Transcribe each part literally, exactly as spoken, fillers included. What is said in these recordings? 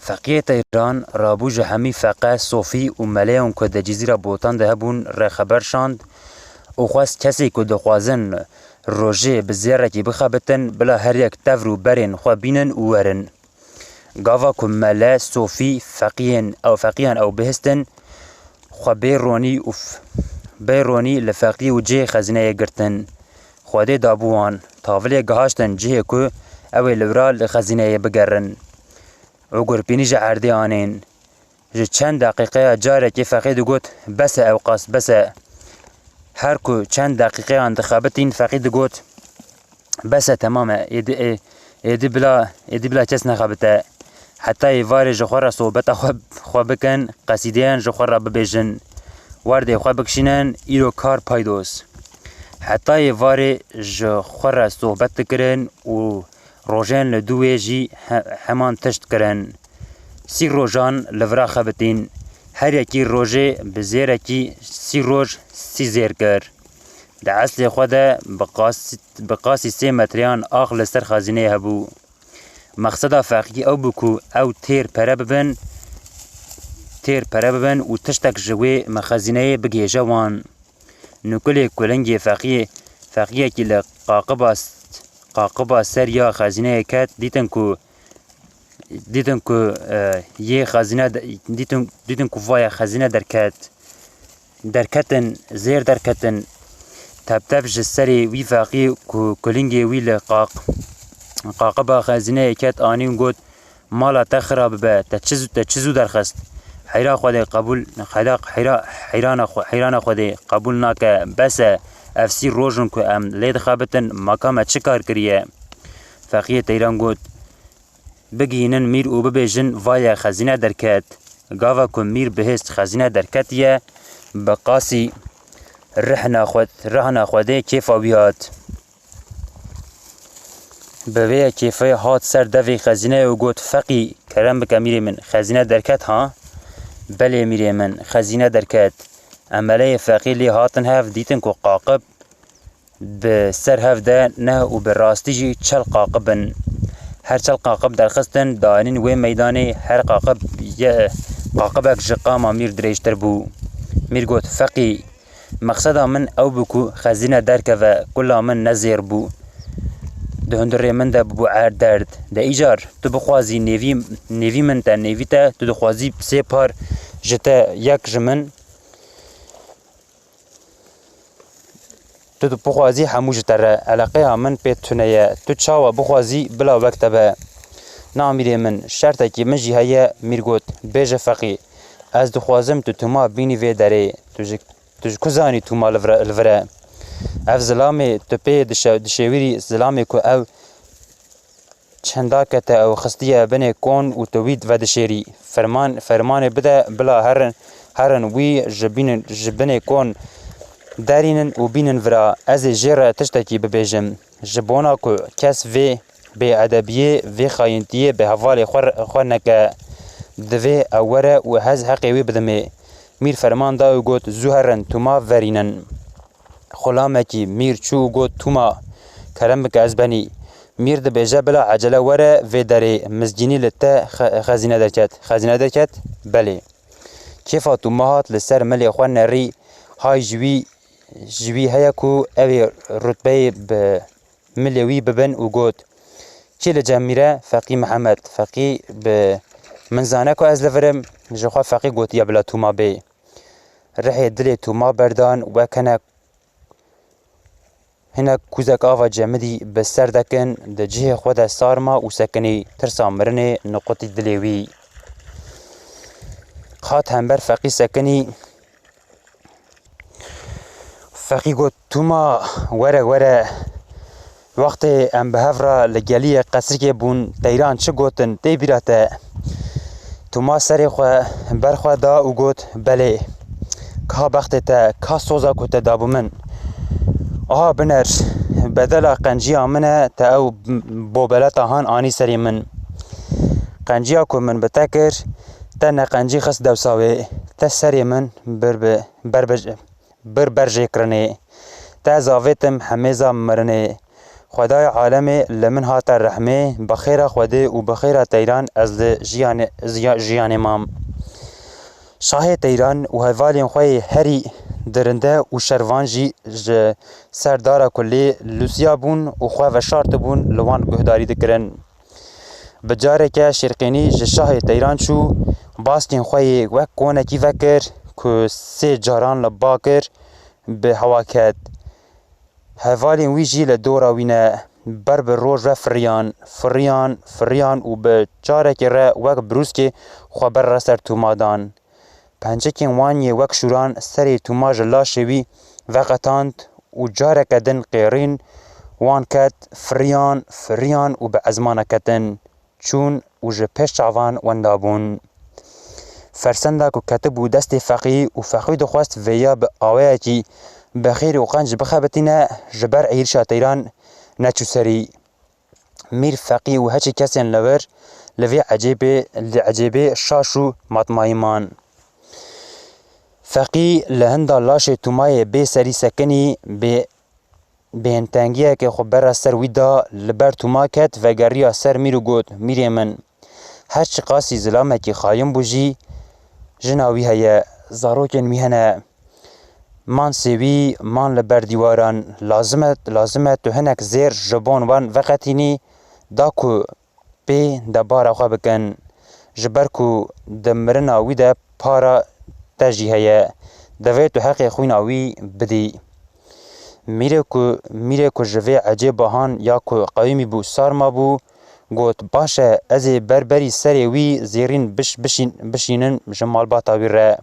Feqiyê Teyran rabû ji hemî feqe, sofî û meleyan ku di Cizîra Botan de hebûn re xeber şand û xwest kesê ku dixwazin rojê bi zêrekî bixebitin, bila her yek tevr û berên xwe bînin û werin. Gava ku mele, sofî, feqiyên ew, feqiyan ew bihîstin, xwe bê ronî û f-, bê ronî li feqî û cihê xezîneyê girtin. Xwedê dabû wan, tavilê gihaştin cihê ku ew ê li wira li xezîneyê bigerin û gurpînî ji erdê anên. Ji çend deqîqeya carekê feqî digot, bes e ewqas, bes e. Her ku çend deqîqeyan dixebitîn, feqî digot, bes e, temam e, êdî, ê-, êdî bila, êdî bila kes nexebite. Heta êvarê ji xwe re sohbeta xwe, xwe bikin, qesîdeyan ji xwe re bibêjin. Werdê xwe bikişînin, îro kar paydos. Heta êvarê ji xwe re sohbet dikirin û rojên li dû wê jî he-, heman tişt kirin. Sî rojan li vira xebitîn. Her yekî rojê bi zêrekî sî roj sî zêr kir. Di eslê xwe de bi qas-, bi qasî sê metreyan ax li ser xezîneyê hebû. Mexseda feqî ew bû ku ew têr pere bibin, têr pere bibin û tiştek ji wê me xezîneyê bigihêje wan. Nûkulê kulingê feqiyê, feqiyekî li qaqiba, qaqiba ser ya xezîneyê ket, dîtin ku, dîtin ku, e, yê xezîne de, dîtin, dîtin ku vaya xezîne derket. Derketin, zêr derketin. Teptev ji serê wî feqî ku kulingê wî li qaq-, qaqiba xezîneyê ket anî û got, mala te xira bibe, te çi zû, te çi zû derxist? Heyra Xwedê qebûl, heyra, heyra, heyrana xwe, heyrana Xwedê qebûl nake, bes e, ev sî roj in ku em lê dixebitin, maka me çi kar kiriye? Feqiyê Teyran got, bigihînin mîr û bibêjin, vaye xezîne derket. Gava ku mîr bihêst xezîne derketiye, bi qasî rihna xwe, rihna Xwedê kêfa wî hat. Bi vê kêfê hat ser devê xezîneyê û got, feqî, kerem bike mîrê min, xezîne derket ha? Belê mîrê min, xezîne derket. Emeleyê feqî lê hatin hev, dîtin ku qaqib bi ser hev de ne û bi rastî jî çel qaqib in. Her çel qaqib derxistin, danîn wê meydanê, her qaqib ye, qaqibek ji qama mîr dirêjtir bû. Mîr got, feqî, mexseda min ew bû ku xezîne derkeve, kula min ne zêr bû. Di hundirê min de bû er derd. De îcar, tu bixwazî nêvî, nêvî min te, nêvî te, tu dixwazî sê par ji te, yek ji min, tu bixwazî hemû ji te re. Eleqeya min pê tune ye. Tu çawa bixwazî bila wek te be. Na mîrê min, şertekî min jî heye, mîr got, bêje feqî. Ez dixwazim tu tûma bînî vê derê. Tu ji, tu ji ku zanî tûma li vir e, li vir e? Ev zilamê tu pê dişe-, dişêwirî, zilamê ku ew çenda kete ew xistiye binê kon û tu wî vedişêrî. Ferman, fermanê bide bila herin, herin wî ji bînin, ji binê kon derînin û bînin vira. Ez ê jê re tiştekî bibêjim. Ji bona ku kes vê bêedebiyê, vê xayintiyê bi hevalê xwe re, xwe neke, divê ew were û ez heqê wî bidimê. Mîr ferman da û got, zû herin, tûma verînin. Xulamekî mîr çû û got, tûma, kerem bike ez benî. Mîr dibêje, bila ecele were vê derê, mizgînî li te xe-, xezîne derket. Xezîne derket? Belê. Kêfa tûma hat li ser milê xwe nerî, hay ji wî, ji wî heye ku ew ê rutbeyê bi milê wî bibin û got, kî li cem mîr e? Feqî Mihemed. Feqî bi min zane ku ez li vir im, ji xwe feqî gotiye bila tûma bê. Rihê dilê tûma berdan, wek hinek, hinek kûzek ava cemidî bi ser dekin, di cihê xwe de sarma û sekinî, tirsa mirinê niqutî dilê wî. Hat hember feqî sekinî, feqî got, tûma, were, were. Wextê em bi hev re li geliyê qesrikê bûn, teyran çi gotin, tê bîra te? Tûma serê xwe ber xwe da û got, belê. Ka bextê te, ka soza ku te dabû min. Aha biner, bedela qenciya min e, te ew bobeleta han anî serê min. Qenciya ku min bi te kir, te ne qencî xist dewsa wê, te serê min bir bi, ber bi, bir ber jê kirinê. Te ez avêtim hemêza mirinê. Xwedayê alemê li min hate rehmê, bi xêra Xwedê û bi xêra teyran ez li jiyanê, jiya-, jiyanê mam. Şahê teyran û hevalên xwe yê herî dirinde û şervan jî ji ser dara ku lê lûsiya bûn û xwe veşartibûn li wan guhdarî dikirin. Bi careke şêrqênî ji şahê teyran çû, baskên xwe yê wek konekî vekir ku sê caran li ba kir, bi hewa ket. Hevalên wî jî li dora wî ne ber bi roj ve firiyan, firiyan, firiyan û bi carekê re wek brûskê xwe ber re ser tûma dan. Pencikên wan yê wek şûran serê tûma ji laşê wî veqetand û careke din qêrîn wan ket, firiyan, firiyan û bi ezmana ketin. Çûn û ji pêş çavan wenda bûn. Fersenda ku ketibû destê Feqî û Feqî dixwest vêya bi awayekî bi xêr û qenc bixebitîne, ji ber êrişa teyran neçû serî. Mîr Feqî û heçî kesên li wir li vê ecêbê, li ecêbê şaş û matmayî man. Feqî li hinda laşê tûmayê bê serî sekinî, bê bêhintengiyeke xwe bera ser wî da, li ber tûma ket, vegeriya ser mîr û got, Mîrê min, her çiqasî zilamekî xayin bû jî, jina wî heye, zarokên wî hene. Mansê wî man li ber dîwaran. Lazim e, lazim e tu hinek zêr ji bon wan veqetînî, da ku pê debara xwe bikin. Ji ber ku di mirina wî de para te jî heye. Divê tu heqê xwîna wî bidî. Mîrê ku, mîrê ku ji vê ecêba han ya ku qewimî bû, sarma bû, got, Baş e, ez ê berberî serê wî zêrîn biş-, bişîn-, bişînin ji malbata wî re.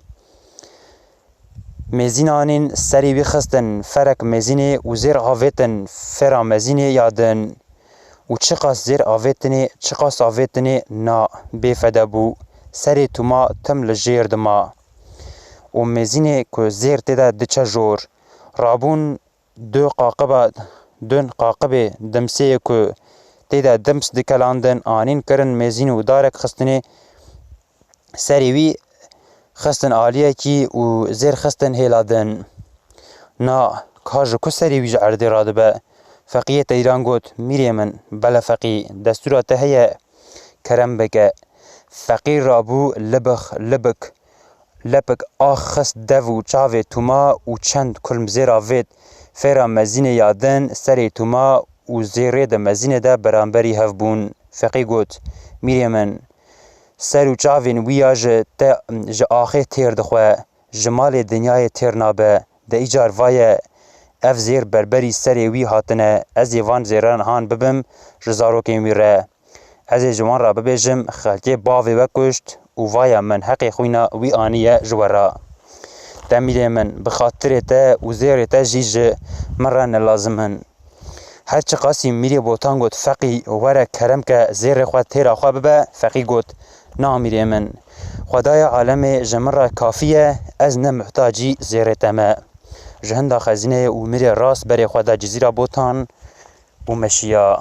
Mêzîn anîn, serê wî xistin ferek mêzînê û zêr avêtin fêra mêzînê ya din. Û çiqas zêr avêtinê, çiqas avêtinê na bêfede bû. Serê tûma tim li jêr dima. Û mêzînê ku zêr tê de diçe jor. Rabûn du qaqiba, dun qaqibê dimsê ku tê de dims dikelandin, anîn kirin mêzîn û darek xistinê serê wî xistin aliyekî û zêr xistin hêla din. Na, ka ji ku serê wî ji erdê radibe? Feqiyê teyran got, Mîrê min, bele Feqî, destûra te heye, kerem bike. Feqî rabû libix, libik, lepik ax xist dev û çavê tûma û çend kulm zêr avêt fêra mezînê ya din serê tûma û zêrê di mezînê de beramberî hev bûn. Feqî got, Mîrê min, ser û çavên wî ya ji te, ji axê têr dixwe, ji malê dinyayê têr nabe. De îcar vaye, ev zêr berberî serê wî hatine, ez ê van zêran han bibim ji zarokên wî re. Ez ê ji wan re bibêjim, xelkê bavê we kuşt û vaye min heqê xwîna wî aniye ji we re. Te mîrê min, bi xatirê te û zêrê te jî ji min re ne lazim in. Her çiqasî mîrê Botan got, Feqî, were kerem ke zêrê xwe têra xwe bibe, Feqî got, Na mîrê min, Xwedaya alemê ji min re kafî ye, ez ne muhtacî zêrê te me. Ji hinda xezîneyê û mîrê rast berê xwe da Cizîra Botan û meşiya.